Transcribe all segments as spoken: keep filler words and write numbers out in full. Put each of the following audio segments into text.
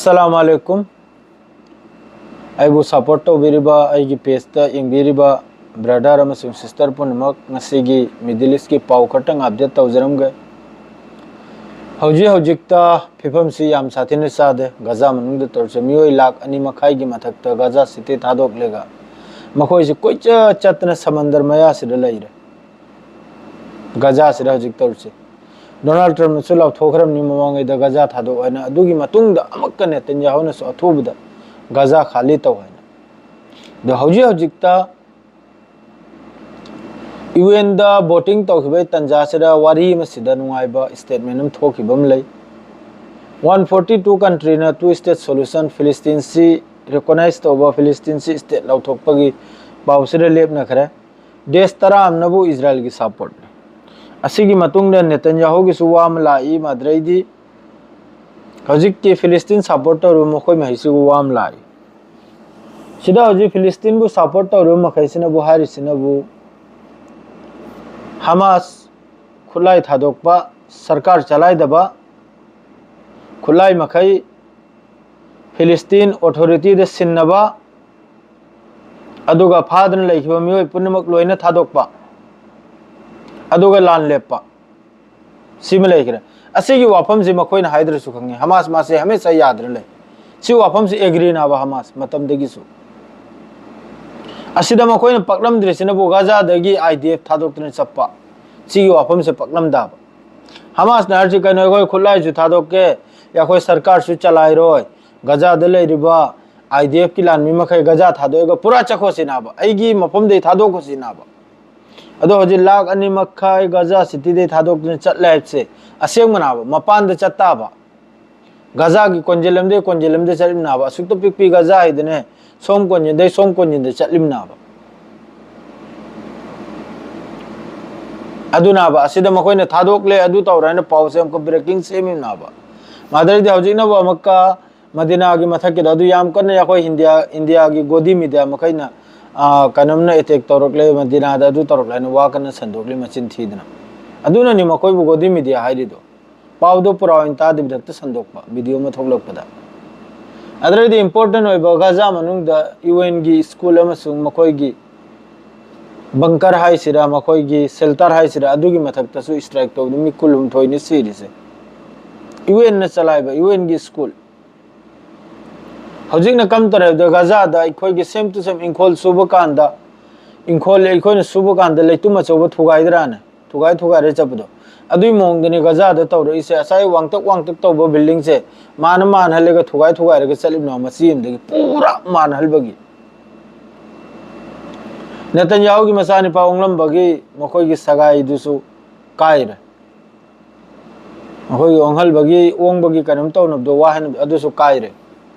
ꯑꯁꯂꯥꯃꯨ ꯑꯂꯥꯏꯀꯨꯝ꯫ ꯑꯩꯕꯨ ꯁꯄꯣꯔꯠ ꯇꯧꯕꯤꯔꯤꯕ, ꯑꯩꯒꯤ ꯄꯦꯖꯇ ꯌꯦꯡꯕꯤꯔꯤꯕ ꯕ꯭ꯔꯗꯔ ꯑꯃꯁꯨꯡ ꯁꯤꯁꯇꯔ ꯄꯨꯝꯅꯃꯛ, ꯉꯁꯤꯒꯤ ꯃꯤꯗꯜ ꯏꯁꯀꯤ ꯄꯥꯎ ꯈꯔꯇꯪ ꯑꯞꯗꯦꯠ ꯇꯧꯖꯔꯝꯒꯦ꯫ ꯍꯧꯖꯤꯛ ꯍꯧꯖꯤꯛꯇ ꯐꯤꯕꯝꯁꯤ ꯌꯥꯝ ꯁꯥꯊꯤꯅ ꯆꯥꯗꯦ꯫ ꯒꯖꯥ ꯃꯅꯨꯡꯗ ꯇꯧꯔꯤꯁꯦ, ꯃꯤꯑꯣꯏ ꯂꯥꯈ ꯑꯅꯤ ꯃꯈꯥꯏꯒꯤ ꯃꯊꯛꯇ ꯒꯖꯥ ꯁꯤꯇꯤ ꯊꯥꯗꯣꯛꯂꯒ ꯃꯈꯣꯏꯁꯤ ꯀꯣꯏꯆꯠ ꯆꯠꯇꯅ ꯁꯃꯟꯗꯔ ꯃꯌꯥꯁꯤꯗ ꯂꯩꯔꯦ꯫ ꯒꯖꯥꯁꯤꯗ ꯍꯧꯖꯤꯛ ꯇꯧꯔꯤꯁꯦ꯫ ꯗꯣꯅꯥꯜꯗ ꯇ꯭ꯔꯝꯞꯅꯁꯨ ꯂꯥꯎꯊꯣꯛꯈ꯭ꯔꯕꯅꯤ ꯃꯃꯥꯡꯉꯩꯗ ꯒꯖꯥ ꯊꯥꯗꯣꯛꯑꯣ ꯍꯥꯏꯅ꯫ ꯑꯗꯨꯒꯤ ꯃꯇꯨꯡꯗ ꯑꯃꯨꯛꯀ ꯅꯦꯇꯟꯌꯥꯍꯨꯅꯁꯨ ꯑꯊꯨꯕꯗ ꯒꯖꯥ ꯈꯥꯂꯤ ꯇꯧ ꯍꯥꯏꯅ꯫ ꯑꯗꯣ ꯍꯧꯖꯤꯛ ꯍꯧꯖꯤꯛꯇ ꯌꯨ ꯑꯦꯟꯗ ꯚꯣꯇꯤꯡ ꯇꯧꯈꯤꯕꯒꯤ ꯇꯥꯟꯖꯥꯁꯤꯗ ꯋꯥꯔꯤ ꯑꯃꯁꯤꯗ ꯅꯨꯡꯉꯥꯏꯕ ꯁ꯭ꯇꯦꯠꯃꯦꯟ ꯑꯃ ꯊꯣꯛꯈꯤꯕ ꯑꯃ ꯂꯩ꯫ ꯋꯥꯟ ꯐꯣꯔꯇꯤ ꯇꯨ ꯀꯟꯇ꯭ꯔꯤꯅ ꯇꯨ ꯁ꯭ꯇꯦꯠ ꯁꯣꯂꯨꯁꯟ, ꯐꯤꯂꯤꯁꯇꯤꯟꯁꯤ ꯔꯤꯀꯣꯅꯥꯏꯖ ꯇꯧꯕ, ꯐꯤꯂꯤꯁꯇꯤꯟꯁꯤ ꯁ꯭ꯇꯦꯠ ꯂꯥꯎꯊꯣꯛꯄꯒꯤ ꯄꯥꯎꯁꯤꯗ ꯂꯦꯞꯅꯈ꯭ꯔꯦ꯫ ꯗꯦꯁ ꯇꯔꯥ ꯑꯃꯅꯕꯨ ꯏꯖꯔꯥꯏꯜꯒꯤ ꯁꯄꯣꯔꯠꯅꯤ꯫ ꯑꯁꯤꯒꯤ ꯃꯇꯨꯡꯗ ꯅꯦꯇꯟꯌꯥꯍꯨꯒꯤꯁꯨ ꯋꯥ ꯑꯃ ꯂꯥꯛꯏ, ꯃꯗ꯭ꯔꯩꯗꯤ ꯍꯧꯖꯤꯛꯇꯤ ꯐꯤꯂꯤꯁꯇꯤꯟ ꯁꯄꯣꯔꯠ ꯇꯧꯔꯤꯕ ꯃꯈꯣꯏ ꯃꯈꯩꯁꯤꯕꯨ ꯋꯥ ꯑꯃ ꯂꯥꯛꯏ꯫ ꯁꯤꯗ ꯍꯧꯖꯤꯛ ꯐꯤꯂꯤꯁꯇꯤꯟꯕꯨ ꯁꯄꯣꯔꯠ ꯇꯧꯔꯤꯕ ꯃꯈꯩꯁꯤꯅꯕꯨ ꯍꯥꯏꯔꯤꯁꯤꯅꯕꯨ ꯍꯃꯥꯁ ꯈꯨꯠꯂꯥꯏ ꯊꯥꯗꯣꯛꯄ, ꯁꯔꯀꯥꯔ ꯆꯂꯥꯏꯗꯕ, ꯈꯨꯠꯂꯥꯏ ꯃꯈꯩ ꯐꯤꯂꯤꯁꯇꯤꯟ ꯑꯣꯊꯣꯔꯤꯇꯤꯗ ꯁꯤꯟꯅꯕ, ꯑꯗꯨꯒ ꯐꯥꯗꯅ ꯂꯩꯈꯤꯕ ꯃꯤꯑꯣꯏ ꯄꯨꯝꯅꯃꯛ ꯂꯣꯏꯅ ꯊꯥꯗꯣꯛꯄ, ꯑꯗꯨꯒ ꯂꯥꯟ ꯂꯦꯞꯄ, ꯁꯤꯃ ꯂꯩꯈ꯭ꯔꯦ꯫ ꯑꯁꯤꯒꯤ ꯋꯥꯐꯝꯁꯤ ꯃꯈꯣꯏꯅ ꯍꯥꯏꯗ꯭ꯔꯁꯨ ꯈꯪꯉꯤ, ꯍꯃꯥꯁ ꯃꯥꯁꯦ ꯍꯃꯦꯁꯥ ꯌꯥꯗꯅ ꯂꯩ꯫ ꯁꯤ ꯋꯥꯐꯝꯁꯤ ꯑꯦꯒ꯭ꯔꯤꯅꯥꯕ ꯍꯃꯥꯁ ꯃꯇꯝꯗꯒꯤꯁꯨ꯫ ꯑꯁꯤꯗ ꯃꯈꯣꯏꯅ ꯄꯛꯂꯝꯗ꯭ꯔꯤꯁꯤꯅꯕꯨ ꯒꯥꯖꯥꯗꯒꯤ ꯑꯥꯏ ꯗꯤ ꯑꯦꯐ ꯊꯥꯗꯣꯛꯇꯨꯅ ꯆꯠꯄ, ꯁꯤꯒꯤ ꯋꯥꯐꯝꯁꯦ ꯄꯛꯂꯝꯗꯕ꯫ ꯍꯃꯥꯁꯅ ꯍꯥꯏꯔꯤꯁꯤ ꯀꯩꯅꯣ? ꯑꯩꯈꯣꯏ ꯈꯨꯠꯂꯥꯏꯁꯨ ꯊꯥꯗꯣꯛꯀꯦ, ꯑꯩꯈꯣꯏ ꯁꯔꯀꯥꯔꯁꯨ ꯆꯂꯥꯏꯔꯣꯏ, ꯒꯥꯖꯥꯗ ꯂꯩꯔꯤꯕ ꯑꯥꯏ ꯗꯤ ꯑꯦꯐꯀꯤ ꯂꯥꯟꯃꯤ ꯃꯈꯩ ꯒꯥꯖꯥ ꯊꯥꯗꯣꯛꯑꯒ ꯄꯨꯔꯥ ꯆꯠꯈꯣ ꯁꯤꯅꯥꯕ, ꯑꯩꯒꯤ ꯃꯐꯝꯗꯒꯤ ꯊꯥꯗꯣꯛꯈꯣ ꯁꯤꯅꯥꯕ꯫ ꯑꯗꯣ ꯍꯧꯖꯤꯛ ꯂꯥꯈ ꯑꯅꯤ ꯃꯈꯥꯏ ꯒꯥꯖꯥ ꯁꯤꯇꯤꯗꯒꯤ ꯊꯥꯗꯣꯛꯇꯨꯅ ꯆꯠꯂꯦ ꯍꯥꯏꯕꯁꯦ ꯑꯁꯦꯡꯕꯅꯥꯕ, ꯃꯄꯥꯟꯗ ꯆꯠꯇꯥꯕ, ꯒꯥꯖꯥꯒꯤ ꯀꯣꯟꯖꯦꯜ ꯑꯃꯗꯒꯤ ꯀꯣꯟꯖꯦꯜ ꯑꯃꯗ ꯆꯠꯂꯤꯕꯅꯥꯕ, ꯑꯁꯨꯛꯇ ꯄꯤꯛꯄꯤ ꯒꯥꯖꯥ ꯍꯥꯏꯗꯅꯦ, ꯁꯣꯝ ꯀꯣꯟꯖꯦꯜꯗꯒꯤ ꯁꯣꯝ ꯀꯣꯟꯖꯦꯜꯗ ꯆꯠꯂꯤꯕꯅꯥꯕ꯫ ꯑꯗꯨꯅꯥꯕ ꯑꯁꯤꯗ ꯃꯈꯣꯏꯅ ꯊꯥꯗꯣꯛꯂꯦ, ꯑꯗꯨ ꯇꯧꯔꯦ ꯍꯥꯏꯅ ꯄꯥꯎꯁꯦ ꯑꯃꯨꯛꯀ ꯕ꯭ꯔꯦꯀꯤꯡ ꯁꯦꯝꯃꯤꯕꯅꯥꯕ꯫ ꯃꯗ꯭ꯔꯩꯗꯤ ꯍꯧꯖꯤꯛꯅꯕꯨ ꯑꯃꯨꯛꯀ ꯃꯗꯤꯅꯥꯒꯤ ꯃꯊꯛꯀꯤꯗ ꯑꯗꯨ ꯌꯥꯝ ꯀꯟꯅ ꯑꯩꯈꯣꯏ ꯏꯟꯗꯤꯌꯥ, ꯏꯟꯗꯤꯌꯥꯒꯤ ꯒꯣꯗꯤ ꯃꯤꯗꯤꯌꯥ ꯃꯈꯩꯅ, ꯑꯥ, ꯀꯩꯅꯣꯝꯅ ꯑꯦꯇꯦꯛ ꯇꯧꯔꯛꯂꯦ, ꯃꯗꯤꯅꯥꯗ ꯑꯗꯨ ꯇꯧꯔꯛꯂꯦ ꯍꯥꯏꯅ ꯋꯥ ꯀꯟꯅ ꯁꯟꯗꯣꯛꯂꯤ, ꯃꯆꯤꯟ ꯊꯤꯗꯅ꯫ ꯑꯗꯨꯅꯅꯤ ꯃꯈꯣꯏꯕꯨ ꯒꯣꯗꯤ ꯃꯤꯗꯤꯌꯥ ꯍꯥꯏꯔꯤꯗꯣ꯫ ꯄꯥꯎꯗꯣ ꯄꯨꯔꯥ ꯑꯣꯏꯅ ꯇꯥꯗꯕꯤꯗ ꯍꯦꯛꯇ ꯁꯟꯗꯣꯛꯄ, ꯚꯤꯗꯤꯑꯣ ꯑꯃ ꯊꯣꯛꯂꯛꯄꯗ꯫ ꯑꯗꯨꯗꯩꯗꯤ important ꯑꯣꯏꯕ, ꯒꯥꯖꯥ ꯃꯅꯨꯡꯗ ꯌꯨ ꯑꯦꯟꯒꯤ ꯁ꯭ꯀꯨꯜ ꯑꯃꯁꯨꯡ ꯃꯈꯣꯏꯒꯤ ꯕꯪꯀꯔ ꯍꯥꯏꯁꯤꯔꯥ, ꯃꯈꯣꯏꯒꯤ ꯁꯦꯜꯇꯔ ꯍꯥꯏꯁꯤꯔꯥ, ꯑꯗꯨꯒꯤ ꯃꯊꯛꯇꯁꯨ ꯁ꯭ꯇ꯭ꯔꯥꯏꯛ ꯇꯧꯕꯗ ꯃꯤ ꯀꯨꯟꯍꯨꯝꯗꯣꯏꯅꯤ ꯁꯤꯔꯤꯁꯦ꯫ ꯌꯨ ꯑꯦꯟꯅ ꯆꯂꯥꯏꯕ ꯌꯨ ꯑꯦꯟꯒꯤ ꯁ꯭ꯀꯨꯜ꯫ ꯍꯧꯖꯤꯛꯅ ꯀꯝ ꯇꯧꯔꯦ ꯍꯥꯏꯕꯗ, ꯒꯥꯖꯥꯗ ꯑꯩꯈꯣꯏꯒꯤ same to same ꯏꯪꯈꯣꯜ ꯁꯨꯕ ꯀꯥꯟꯗ, ꯏꯪꯈꯣꯜ ꯑꯩꯈꯣꯏꯅ ꯁꯨꯕ ꯀꯥꯟꯗ ꯂꯩꯇꯨꯝ ꯑꯆꯧꯕ ꯊꯨꯒꯥꯏꯗ꯭ꯔꯥꯅꯦ, ꯊꯨꯒꯥꯏ ꯊꯨꯒꯥꯏꯔ ꯆꯠꯄꯗꯣ, ꯑꯗꯨꯒꯤ ꯃꯑꯣꯡꯗꯅꯤ ꯒꯥꯖꯥꯗ ꯇꯧꯔꯛꯏꯁꯦ꯫ ꯉꯁꯥꯏ ꯋꯥꯡꯇꯛ ꯋꯥꯡꯇꯛ ꯇꯧꯕ ꯕꯤꯜꯗꯤꯡꯁꯦ ꯃꯥꯅ ꯃꯥꯅ ꯍꯜꯂꯒ ꯊꯨꯒꯥꯏ ꯊꯨꯒꯥꯏꯔꯒ ꯆꯠꯂꯤꯕꯅꯣ, ꯃꯆꯤ ꯑꯃꯗꯒꯤ ꯄꯨꯔꯥ ꯃꯥꯟꯅꯍꯜꯕꯒꯤ꯫ ꯅꯦꯇꯟꯌꯥꯍꯨꯒꯤ ꯃꯆꯥꯅꯤꯄꯥ ꯑꯣꯡꯂꯝꯕꯒꯤ ꯃꯈꯣꯏꯒꯤ ꯁꯒꯥꯏꯗꯨꯁꯨ ꯀꯥꯏꯔꯦ꯫ ꯃꯈꯣꯏꯒꯤ ꯑꯣꯡꯍꯜꯕꯒꯤ, ꯑꯣꯡꯕꯒꯤ ꯀꯩꯅꯣꯝ ꯇꯧꯅꯕꯗꯣ, ꯋꯥ ꯍꯥꯏꯅꯕꯗꯣ, ꯑꯗꯨꯁꯨ ꯀꯥꯏꯔꯦ,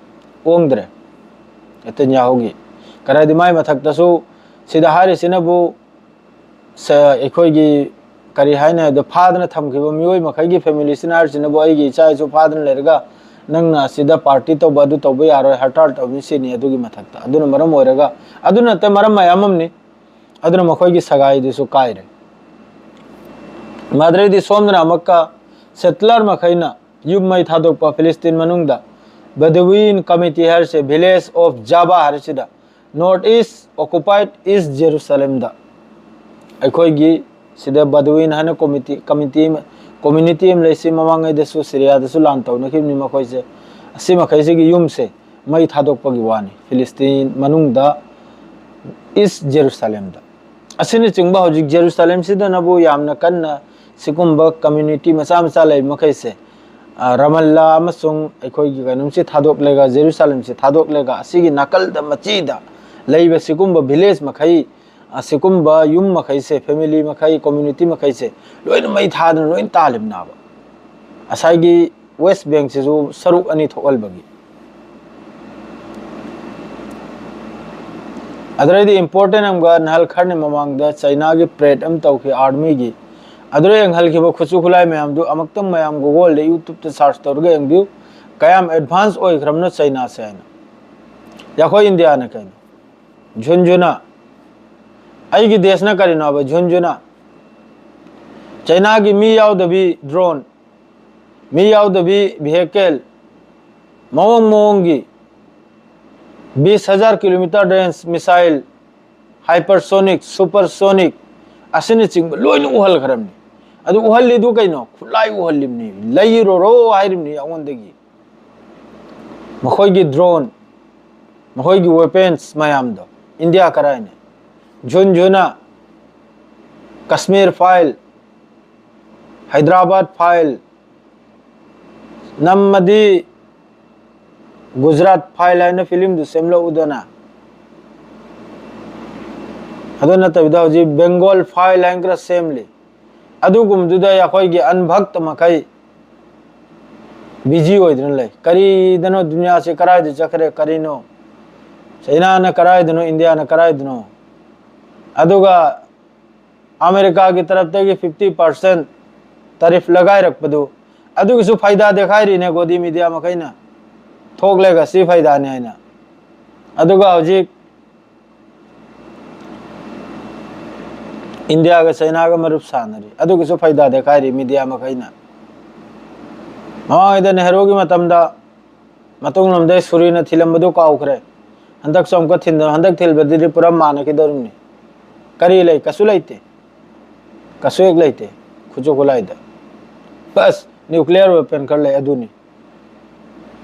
ꯑꯣꯡꯗ꯭ꯔꯦ ꯅꯦꯇꯟꯌꯥꯍꯨꯒꯤ꯫ ꯀꯔꯥꯏꯗꯤ ꯃꯥꯏ ꯃꯊꯛꯇꯁꯨ ꯁꯤꯗ ꯍꯥꯏꯔꯤꯁꯤꯅꯕꯨ ꯁ-, ꯑꯩꯈꯣꯏꯒꯤ ꯀꯔꯤ ꯍꯥꯏꯅꯤ ꯍꯥꯏꯕꯗ, ꯐꯥꯗꯅ ꯊꯝꯈꯤꯕ ꯃꯤꯑꯣꯏ ꯃꯈꯩꯒꯤ ꯐꯦꯃꯤꯂꯤꯁꯤꯅ ꯍꯥꯏꯔꯤꯁꯤꯅꯕꯨ, "ꯑꯩꯒꯤ ꯏꯆꯥ ꯏꯁꯨ ꯐꯥꯗꯅ ꯂꯩꯔꯒ ꯅꯪꯅ ꯑꯁꯤꯗ ꯄꯥꯔꯇꯤ ꯇꯧꯕ, ꯑꯗꯨ ꯇꯧꯕ ꯌꯥꯔꯣꯏ, ꯍꯔꯇꯥꯜ ꯇꯧꯅꯤ" ꯁꯤꯅꯤ꯫ ꯑꯗꯨꯒꯤ ꯃꯊꯛꯇ ꯑꯗꯨꯅ ꯃꯔꯝ ꯑꯣꯏꯔꯒ, ꯑꯗꯨ ꯅꯠꯇ ꯃꯔꯝ ꯃꯌꯥꯝ ꯑꯃꯅꯤ꯫ ꯑꯗꯨꯅ ꯃꯈꯣꯏꯒꯤ ꯁꯒꯥꯏꯗꯨꯁꯨ ꯀꯥꯏꯔꯦ꯫ ꯃꯗꯨꯗꯩꯗꯤ ꯁꯣꯝꯗꯅ ꯑꯃꯨꯛꯀ ꯁꯦꯇꯂꯔ ꯃꯈꯩꯅ ꯌꯨꯝ ꯃꯩ ꯊꯥꯗꯣꯛꯄ ꯐꯤꯂꯤꯁꯇꯤꯟ ꯃꯅꯨꯡꯗ, ꯕꯗꯋꯤꯟ ꯀꯃꯤꯇꯤ ꯍꯥꯏꯔꯤꯁꯦ, ꯚꯤꯂꯦꯖ ꯑꯣꯐ ꯖꯥꯕꯥ ꯍꯥꯏꯔꯤꯁꯤꯗ, ꯅꯣꯔꯠ ꯏꯁ ꯑꯣꯀꯨꯄꯥꯏꯠ ꯏꯁ ꯖꯦꯔꯨꯁꯥꯂꯦꯝꯗ ꯑꯩꯈꯣꯏꯒꯤ ꯁꯤꯗ ꯕꯗꯋꯤꯟ ꯍꯥꯏꯅ ꯀꯣꯃꯤꯇꯤ, ꯀꯃꯤꯇꯤ ꯑꯃ, ꯀꯝꯃ꯭ꯌꯨꯅꯤꯇꯤ ꯑꯃ ꯂꯩ꯫ ꯁꯤ ꯃꯃꯥꯡꯉꯩꯗꯁꯨ ꯁꯤꯔꯤꯌꯥꯗꯁꯨ ꯂꯥꯟ ꯇꯧꯅꯈꯤꯕꯅꯤ ꯃꯈꯣꯏꯁꯦ꯫ ꯑꯁꯤ ꯃꯈꯩꯁꯤꯒꯤ ꯌꯨꯝꯁꯦ ꯃꯩ ꯊꯥꯗꯣꯛꯄꯒꯤ ꯋꯥꯅꯤ, ꯐꯤꯂꯤꯁꯇꯤꯟ ꯃꯅꯨꯡꯗ, ꯏꯁ ꯖꯦꯔꯨꯁꯥꯂꯦꯝꯗ꯫ ꯑꯁꯤꯅꯆꯤꯡꯕ ꯍꯧꯖꯤꯛ ꯖꯦꯔꯨꯁꯥꯂꯦꯝꯁꯤꯗꯅꯕꯨ ꯌꯥꯝꯅ ꯀꯟꯅ ꯁꯤꯒꯨꯝꯕ ꯀꯝꯃ꯭ꯌꯨꯅꯤꯇꯤ ꯃꯆꯥ ꯃꯆꯥ ꯂꯩꯕ ꯃꯈꯩꯁꯦ, ꯑ, ꯔꯥꯃꯜꯂꯥ ꯑꯃꯁꯨꯡ ꯑꯩꯈꯣꯏꯒꯤ ꯀꯩꯅꯣꯝꯁꯤ ꯊꯥꯗꯣꯛꯂꯒ, ꯖꯦꯔꯨꯁꯥꯂꯦꯝꯁꯤ ꯊꯥꯗꯣꯛꯂꯒ, ꯑꯁꯤꯒꯤ ꯅꯥꯀꯜꯗ ꯃꯆꯤꯗ ꯂꯩꯕ ꯁꯤꯒꯨꯝꯕ ꯚꯤꯂꯦꯖ ꯃꯈꯩ, ꯑ, ꯁꯤꯒꯨꯝꯕ ꯌꯨꯝ ꯃꯈꯩꯁꯦ, ꯐꯦꯃꯤꯂꯤ ꯃꯈꯩ, ꯀꯝꯃ꯭ꯌꯨꯅꯤꯇꯤ ꯃꯈꯩꯁꯦ ꯂꯣꯏꯅ ꯃꯩ ꯊꯥꯗꯅ ꯂꯣꯏꯅ ꯇꯥꯜꯂꯤꯕꯅꯦꯕ꯫ ꯉꯁꯥꯏꯒꯤ ꯋꯦꯁ ꯕꯦꯡꯁꯤꯁꯨ ꯁꯔꯨꯛ ꯑꯅꯤ ꯊꯣꯛꯍꯟꯕꯒꯤ꯫ ꯑꯗꯨꯗꯩꯗꯤ important ꯑꯃꯒ, ꯅꯍꯥꯜ ꯈꯔꯅꯤ ꯃꯃꯥꯡꯗ ꯆꯩꯅꯥꯒꯤ ꯄꯔꯦꯗ ꯑꯃ ꯇꯧꯈꯤ ꯑꯥꯔꯃꯤꯒꯤ꯫ ꯑꯗꯨꯗ ꯌꯦꯡꯍꯜꯈꯤꯕ ꯈꯨꯠꯁꯨ ꯈꯨꯠꯂꯥꯏ ꯃꯌꯥꯝꯗꯨ ꯑꯃꯨꯛꯇꯪ ꯃꯌꯥꯝ Google-ꯗ, YouTube-ꯇ search ꯇꯧꯔꯒ ꯌꯦꯡꯕꯤꯌꯨ, ꯀꯌꯥꯝ advance ꯑꯣꯏꯈ꯭ꯔꯕꯅꯣ ꯆꯩꯅꯥꯁꯦ ꯍꯥꯏꯅ꯫ ꯑꯩꯈꯣꯏ ꯏꯟꯗꯤꯌꯥꯅ ꯀꯩꯅꯣ? ꯖꯨꯟ ꯖꯨꯅ꯫ ꯑꯩꯒꯤ ꯗꯦꯁꯅ ꯀꯔꯤꯅꯣ ꯍꯥꯏꯕ? ꯖꯨꯟ ꯖꯨꯅ꯫ ꯆꯩꯅꯥꯒꯤ ꯃꯤ ꯌꯥꯎꯗꯕꯤ drone, ꯃꯤ ꯌꯥꯎꯗꯕꯤ vehicle, ꯃꯑꯣꯡ ꯃꯑꯣꯡꯒꯤ ꯕꯤꯁ ꯍꯖꯥꯔ ꯀꯤꯂꯣꯃꯤꯇꯔ ꯔꯦꯟꯖ ꯃꯤꯁꯥꯏꯜ, ꯍꯥꯏꯄꯔꯁꯣꯅꯤꯛ, ꯁꯨꯄꯔꯁꯣꯅꯤꯛ ꯑꯁꯤꯅꯆꯤꯡꯕ ꯂꯣꯏꯅ ꯎꯍꯜꯈ꯭ꯔꯕꯅꯤ꯫ ꯑꯗꯨ ꯎꯍꯜꯂꯤꯗꯨ ꯀꯩꯅꯣ? ꯈꯨꯠꯂꯥꯏ ꯎꯍꯜꯂꯤꯕꯅꯤ꯫ ꯂꯩꯔꯨꯔꯣ ꯍꯥꯏꯔꯤꯕꯅꯤ ꯑꯩꯉꯣꯟꯗꯒꯤ꯫ ꯃꯈꯣꯏꯒꯤ ꯗ꯭ꯔꯣꯟ, ꯃꯈꯣꯏꯒꯤ ꯋꯦꯄꯟꯁ ꯃꯌꯥꯝꯗꯣ ꯏꯟꯗꯤꯌꯥ ꯀꯔꯥꯏꯅ? ꯖꯨꯟ ꯖꯨꯅ ꯀꯁꯃꯤꯔ ꯐꯥꯏꯜ, ꯍꯥꯏꯗ꯭ꯔꯕꯥꯗ ꯐꯥꯏꯜ, ꯅꯝꯃꯗꯤ ꯒꯨꯖꯔꯥꯠ ꯐꯥꯏꯜ ꯍꯥꯏꯅ ꯐꯤꯂꯝꯗꯨ ꯁꯦꯝꯂꯛꯎꯗꯅ꯫ ꯑꯗꯨ ꯅꯠꯇꯕꯤꯗ ꯍꯧꯖꯤꯛ ꯕꯦꯡꯒꯣꯜ ꯐꯥꯏꯜ ꯍꯥꯏꯅ ꯈꯔ ꯁꯦꯝꯂꯤ꯫ ꯑꯗꯨꯒꯨꯝꯕꯗꯨꯗ ꯑꯩꯈꯣꯏꯒꯤ ꯑꯟꯚꯛꯇ ꯃꯈꯩ ꯕꯤꯖꯤ ꯑꯣꯏꯗꯨꯅ ꯂꯩ꯫ ꯀꯔꯤꯗꯅꯣ ꯗꯨꯅꯤꯌꯥꯁꯦ ꯀꯔꯥꯏꯗ ꯆꯠꯈ꯭ꯔꯦ? ꯀꯔꯤꯅꯣ? ꯆꯩꯅꯥꯅ ꯀꯔꯥꯏꯗꯅꯣ? ꯏꯟꯗꯤꯌꯥꯅ ꯀꯔꯥꯏꯗꯅꯣ? ꯑꯗꯨꯒ ꯑꯃꯦꯔꯤꯀꯥꯒꯤ ꯇꯔꯞꯇꯒꯤ ꯐꯤꯐꯇꯤ ꯄꯥꯔꯁꯦꯟ ꯇꯔꯤꯐ ꯂꯒꯥꯏꯔꯛꯄꯗꯨ, ꯑꯗꯨꯒꯤꯁꯨ ꯐꯥꯏꯗꯥ ꯗꯦꯈꯥꯏꯔꯤꯅꯦ ꯒꯣꯗꯤ ꯃꯤꯗꯤꯌꯥ ꯃꯈꯩꯅ꯫ ꯊꯣꯛꯂꯒ ꯁꯤ ꯐꯥꯏꯗꯥꯅꯤ ꯍꯥꯏꯅ꯫ ꯑꯗꯨꯒ ꯍꯧꯖꯤꯛ ꯏꯟꯗꯤꯌꯥꯒ ꯆꯩꯅꯥꯒ ꯃꯔꯨꯞ ꯁꯥꯟꯅꯔꯤ, ꯑꯗꯨꯒꯤꯁꯨ ꯐꯥꯏꯗꯥ ꯗꯦꯈꯥꯏꯔꯤ ꯃꯤꯗꯤꯌꯥ ꯃꯈꯩꯅ꯫ ꯃꯃꯥꯡꯉꯩꯗ ꯅꯦꯍꯔꯨꯒꯤ ꯃꯇꯝꯗ ꯃꯇꯨꯡꯂꯣꯝꯗꯩ ꯁꯨꯔꯤꯅ ꯊꯤꯜꯂꯝꯕꯗꯨ ꯀꯥꯎꯈ꯭ꯔꯦ꯫ ꯍꯟꯗꯛꯁꯨ ꯑꯃꯨꯛꯀ ꯊꯤꯟꯗ-, ꯍꯟꯗꯛ ꯊꯤꯜꯕꯗꯨꯗꯤ ꯄꯨꯔꯥ ꯃꯥꯟꯅꯈꯤꯗꯧꯔꯤꯕꯅꯤ꯫ ꯀꯔꯤ ꯂꯩ? ꯀꯩꯁꯨ ꯂꯩꯇꯦ꯫ ꯀꯩꯁꯨ ꯍꯦꯛ ꯂꯩꯇꯦ꯫ ꯈꯨꯠꯁꯨ ꯈꯨꯠꯂꯥꯏꯗ꯫ ꯕꯁ, ꯅ꯭ꯌꯨꯀ꯭ꯂꯤꯌꯔ ꯋꯦꯄꯟ ꯈꯔ ꯂꯩ, ꯑꯗꯨꯅꯤ꯫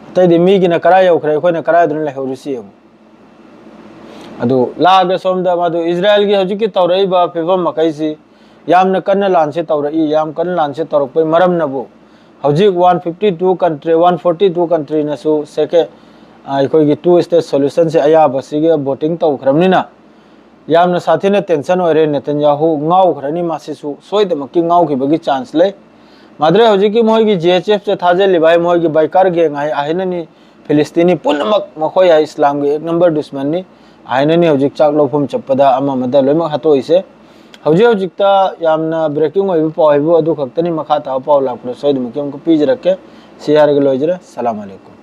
ꯑꯇꯩꯗꯤ ꯃꯤꯒꯤꯅ ꯀꯔꯥꯏ ꯌꯧꯈ꯭ꯔꯦ, ꯑꯩꯈꯣꯏꯅ ꯀꯔꯥꯏꯗꯅꯣ ꯂꯩꯍꯧꯔꯤꯁꯤ ꯌꯦꯡꯉꯨ꯫ ꯑꯗꯨ ꯂꯥꯛꯑꯒ ꯁꯣꯝꯗ ꯃꯗꯨ ꯏꯖꯔꯥꯌꯦꯜꯒꯤ ꯍꯧꯖꯤꯛꯀꯤ ꯇꯧꯔꯛꯏꯕ ꯐꯤꯕꯝ ꯃꯈꯩꯁꯤ ꯌꯥꯝꯅ ꯀꯟꯅ ꯂꯥꯟꯁꯦ ꯇꯧꯔꯛꯏ꯫ ꯌꯥꯝ ꯀꯟꯅ ꯂꯥꯟꯁꯦ ꯇꯧꯔꯛꯄꯩ ꯃꯔꯝꯅꯕꯨ ꯍꯧꯖꯤꯛ one fifty two country, one forty two ꯀꯟꯇ꯭ꯔꯤꯅꯁꯨ ꯁꯦꯀꯦ-, ꯑ, ꯑꯩꯈꯣꯏꯒꯤ ꯇꯨ ꯁ꯭ꯇꯦꯠ ꯁꯣꯂꯨꯁꯟꯁꯦ ꯑꯌꯥꯕꯁꯤꯒ ꯚꯣꯇꯤꯡ ꯇꯧꯈ꯭ꯔꯕꯅꯤꯅ ꯌꯥꯝꯅ ꯁꯥꯊꯤꯅ ꯇꯦꯟꯁꯟ ꯑꯣꯏꯔꯦ꯫ ꯅꯦꯇꯟꯌꯥꯍꯨ ꯉꯥꯎꯈ꯭ꯔꯅꯤ, ꯃꯁꯤꯁꯨ ꯁꯣꯏꯗꯃꯛꯀꯤ ꯉꯥꯎꯈꯤꯕꯒꯤ ꯆꯥꯟꯁ ꯂꯩ꯫ ꯃꯥꯗ꯭ꯔꯦ ꯍꯧꯖꯤꯛꯀꯤ ꯃꯣꯏꯒꯤ ꯖꯤ ꯑꯩꯆ ꯑꯦꯐꯁꯦ ꯊꯥꯖꯤꯜꯂꯤꯕ ꯍꯥꯏ, ꯃꯣꯏꯒꯤ ꯕꯥꯏꯀꯔ ꯒꯦꯡ ꯍꯥꯏ, ꯑꯍꯩꯅꯅꯤ, ꯐꯤꯂꯤꯁꯇꯤꯅꯤ ꯄꯨꯝꯅꯃꯛ ꯃꯈꯣꯏ ꯍꯥꯏ ꯏꯁꯂꯥꯝꯒꯤ ꯑꯦꯛ ꯅꯝꯕꯔ ꯗꯨꯁꯃꯟꯅꯤ꯫ ꯑꯍꯩꯅꯅꯤ ꯍꯧꯖꯤꯛ ꯆꯥꯛ ꯂꯧꯐꯝ ꯆꯠꯄꯗ ꯑꯃ ꯑꯃꯗ ꯂꯣꯏꯅꯃꯛ ꯍꯥꯠꯇꯣꯛꯏꯁꯦ꯫ ꯍꯧꯖꯤꯛ ꯍꯧꯖꯤꯛꯇ ꯌꯥꯝꯅ ꯕ꯭ꯔꯦꯀꯤꯡ ꯑꯣꯏꯕ ꯄꯥꯎ ꯍꯥꯏꯕꯨ ꯑꯗꯨ ꯈꯛꯇꯅꯤ꯫ ꯃꯈꯥ ꯇꯥꯕ ꯄꯥꯎ ꯂꯥꯛꯄꯗ ꯁꯣꯏꯗꯅꯃꯛꯀꯤ ꯑꯃꯨꯛꯀ ꯄꯤꯖꯔꯛꯀꯦ꯫ ꯁꯤ ꯍꯥꯏꯔꯒ ꯂꯣꯏꯖꯔꯦ꯫ ꯁꯂꯥꯝ ꯑꯂꯩꯀꯨꯝ꯫